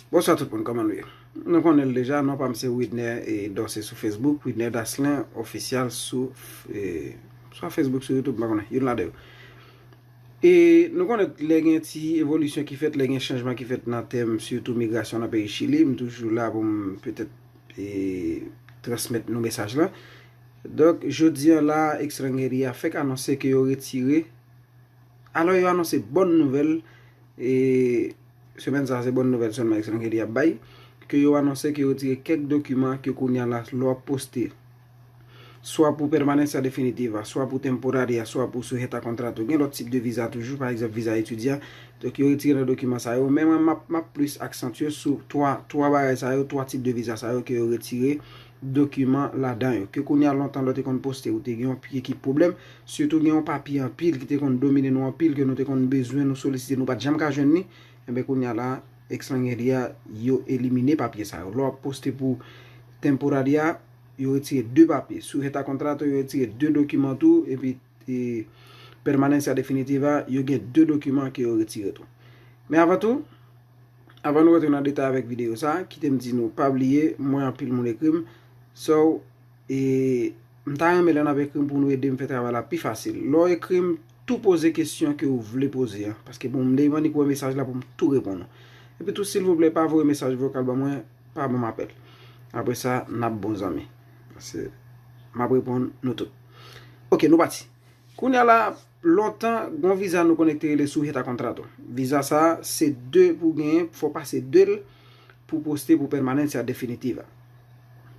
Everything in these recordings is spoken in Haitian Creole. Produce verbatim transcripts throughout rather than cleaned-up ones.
Bonswa tout moun, kòman nou ye? Nou konnen l deja, non pa m se Widner e Dorcé sou Facebook, Widner Daslin Ofisyal sou e, swa Facebook, sou YouTube, m pa konnen, youn ladan yo. E nou konnen lè gen ti evolisyon ki fèt, lè gen chanjman ki fèt nan tèm sitou migrasyon nan peyi Chili, m toujou la pou m petèt e, transmèt nou mesaj la. Donk, jodi a la, Extranjeria fèk anonse ke yo retire Alò, yo anonse bòn nouvèl, e semèn sa a se bòn nouvèl sèlman Extranjeria ap bay, ke yo anonse ke yo retire kèk dokiman ke kounye a la lè w ap poste, swa pou pèmanans a definitiva, swa pou temporaria, swa pou sujeta contrato, gen lòt tip de viza toujou, pa egzanp viza etidyan. Donk, yo retire nan dokiman sa yo. Men mwen, m ap, m ap plis aksantye sou twa, twa bagay sa yo, twa tip de viza sa yo ke yo retire dokiman ladan yo. Ke kounye a lontan lè w te konn poste, ou te gen yon pye ki pwoblèm, sitou gen yon papye anpil ki te konn domine nou anpil, ke nou te konn bezwen, nou solisite, nou pa t janm ka jwenn li, enben kounye a la, Extranjeria, yo elimine papye sa yo. Lè w ap poste pou temporaria, yo retire de papye. Sujeta contrato, yo retire de dokiman tou, epi e, permanencia definitiva, yo gen de dokiman ke yo retire tou. Men avan tou, avan nou rantre nan detay avèk videyo sa, kite m di nou, pa bliye, mwen anpil moun ekri m. So, e, m ta renmen lè n ap ekri m pou nou ede m fè travay la pi fasil. Lè w ekri m, tou poze kesyon ke w vle poze an. Paske bon, m demande pou wè mesaj la pou m tou reponn ou. Epi tou, silvouplè, pa voye mesaj vokal ban mwen, pa ban m apèl. Apre sa, n ap bon zanmi. Paske m ap reponn nou tout. Ok, nou pati. Kounye a la, lontan, gon viza nou konnen ki te rele sujeta contrato. Viza sa a, se de pou genyen, fò w pase de l pou poste pou permanencia definitiva.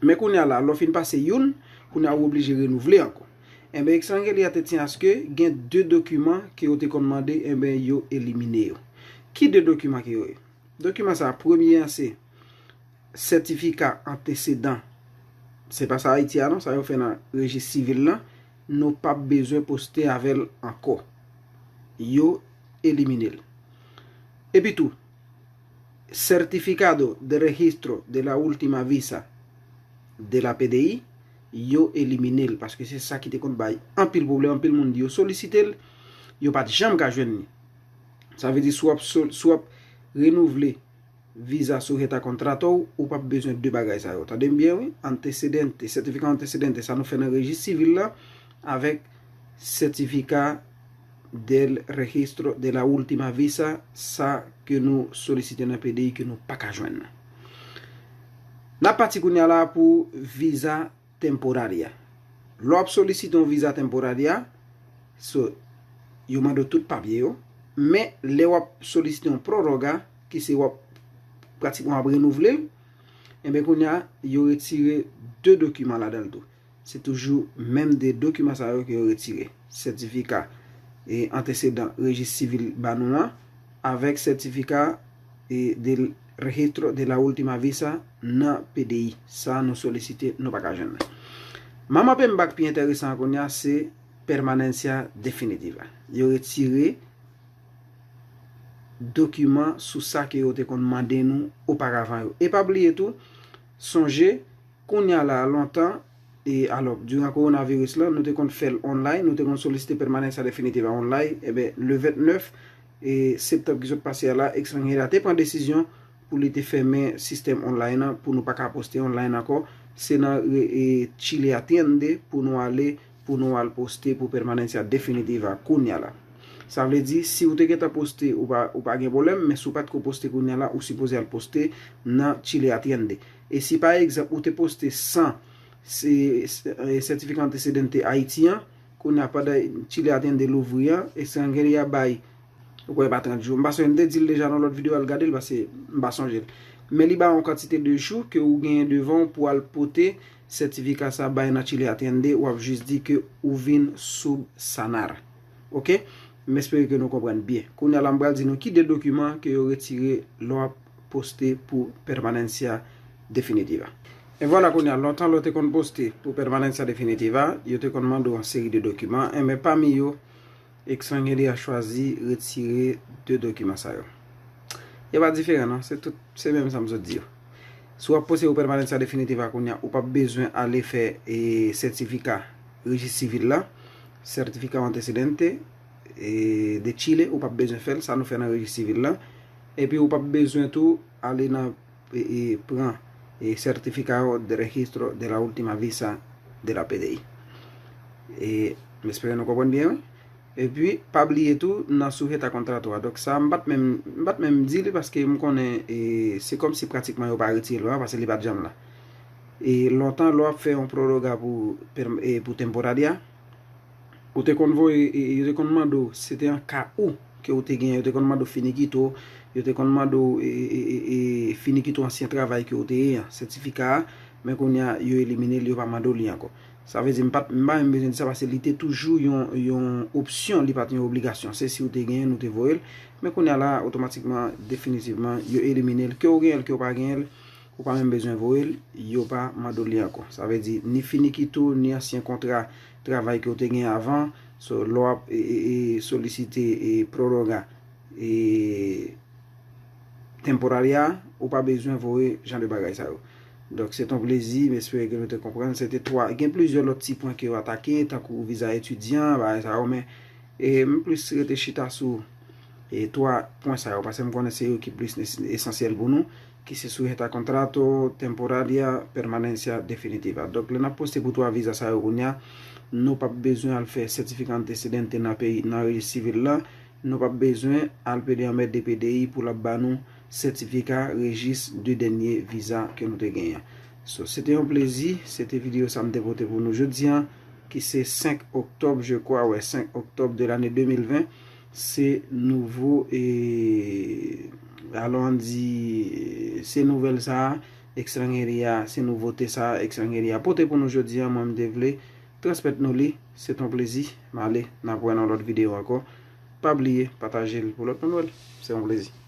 Men kounye a la, lè w fin pase youn, kounye a ou oblije renouvle ankò. Enben, Extranjeria te tyen aske gen de dokiman ke yo te konn mande, enben, yo elimine yo. Ki de dokiman ke yo ye? Dokiman sa a, premye an se sètifika antesedan. Se pa sa Ayiti a non, sa yo fè nan rejis sivil lan, nou p ap bezwen poste avè l ankò. Yo elimine l. Epi tou, Certificado de Registro de la Última Visa de la P D I, yo elimine l, paske se sa ki te konn bay anpil pwoblèm, anpil moun di yo solisite l, yo pa t janm ka jwenn li. Sa vle di, si w ap, si w ap renouvle viza sujeta contrato w, ou p ap bezwen de bagay sa yo. Tande m byen, wi. Antecedente, certificado antecedente, sa nou fè nan rejis sivil la, avèk certificado de registro de la última visa, sa ke nou solisite nan P D I ke nou pa ka jwenn nan. N ap pati kounye a la pou viza temporaria. Lè w ap solisite yon viza temporaria, so, yo mande w tout papye yo, men lè w ap solisite yon proroga, ki se w ap pratikman w ap renouvle l, enben kounye a, yo retire de dokiman ladan l tou. Se toujou menm de dokiman sa yo ke yo retire. Sètifika e antesedan rejis sivil ba nou an, avèk sètifika e de registro de la última visa nan P D I. Sa nou solisite, nou pa ka jwenn. Manman pe m bak pi enteresan an kounye a, se permanencia definitiva. Yo retire dokiman sou sa ke yo te konn mande nou oparavan yo. E pa bliye tou, sonje, kounye a la, lontan, e alò, diran kowonaviris lan, nou te konn fè l online, nou te konn solisite permanencia definitiva online, enben, le vennèf e septanm ki sot pase a la, Extranjeria te pran desizyon pou li te fèmen sistèm online lan, pou nou pa ka poste online ankò. Se nan re- e Chile Atiende pou nou ale, pou nou al poste pou permanencia definitiva kounye a la. Sa vle di, si ou te gentan poste, ou pa, ou pa gen pwoblèm, men si ou pa t ko poste kounye a la, ou sipoze al poste nan Chile Atiende. E si pa egzanp, ou te poste san se, se, e, sètifika antesedante Ayiti an, kounye a pandan Chile Atiende louvri an, Extranjeria bay, ou kwè pa trant jou. M pa sonje, m te di l deja nan lòt videyo, al gade l, paske m pa sonje l. Men li ba yon kantite de jou ke ou genyen devan w pou al pote sètifika sa bay nan Chile Atiende, w ap jis di ke ou vin subsanar. Ok? M espere ke nou konprann byen. Kounye a la, m pral di nou ki de dokiman ke yo retire lè w ap poste pou permanencia definitiva. E vwala kounye a, lontan lè w te konn poste pou permanencia definitiva, yo te konn mande w yon seri de dokiman, enben pami yo, Extranjeria chwazi retire de dokiman sa yo. Yo pa diferan non, se tout, se menm sa m sot di yo. Si w ap poste pou permanencia definitiva kounye a, ou p ap bezwen ale fè e, sètifika rejis sivil la, certificado antecedente e, de Chile, ou p ap bezwen fè l, sa nou fè nan rejis sivil la. Epi ou p ap bezwen tou ale nan e, e, pran e, certificado de registro de la última visa de la P D I. E m espere nou konprann byen, wi. Epi pa bliye tou nan sujeta contrato a. Donk sa m pa t menm, m pa t menm di li paske m konnen e, se kòmsi pratikman yo pa retire lwa a paske li pa t janm la. E lontan lè w ap fè yon proroga pou, e, pou temporaria, ou te konn voye, e, yo te konn mande w, se te an ka ou ke ou te gen, yo te konn mande w finikito, yo te konn mande w e, e, e, e, finikito ansyen travay ke ou te ye an, sètifika a, men kounye a yo elimine l, yo pa mande w li ankò. Sa vle di m pa t, m pa menm bezwen di sa paske li te toujou yon, yon opsyon, li pa t yon obligasyon. Se si w te genyen l, ou te voye l, men kounye a la, otomatikman, definitivman, yo elimine l. Ke w genyen l, ke w pa genyen l, ou pa menm bezwen voye l, yo pa mande w li ankò. Sa vle di, ni finikito, ni ansyen kontra travay ke w te gen avan, so, lè w ap e, e, e, solisite e, proroga e, temporaria, ou pa bezwen voye jan de bagay sa yo. Donk, se t on plezi, m espere ke nou te konprann. Se te twa, gen plizyè lòt ti pwen ke yo atake, tankou viza etidyan, bagay sa yo, men e, m plis rete chita sou e twa pwen sa yo, paske m konnen se yo ki plis nes- esansyèl pou nou, ki se sujeta contrato, temporaria, permanencia definitiva. Donk, lè n ap poste pou twa viza sa yo kounye a, nou p ap bezwen al fè certificado de antecedente nan peyi, nan rejis sivil la, nou p ap bezwen al pede anmède P D I pou l ap ba nou sètifika rejis de dènye viza ke nou te genyen. So, se te yon plezi, se te videyo sa m te pote pou nou jodi a, ki se senk oktòb, je crois, wè, senk oktòb de lane de mil ven, se nouvo, e, alon di, se nouvèl sa a, ekstranjeria, se nouvote sa a, ekstranjeria pote pou nou jodi a, mwen m te vle transmèt nou li, se t on plezi, m ale, n ap wè nan lòt videyo ankò, pa bliye, pataje l pou lòt moun wè l, se yon plezi.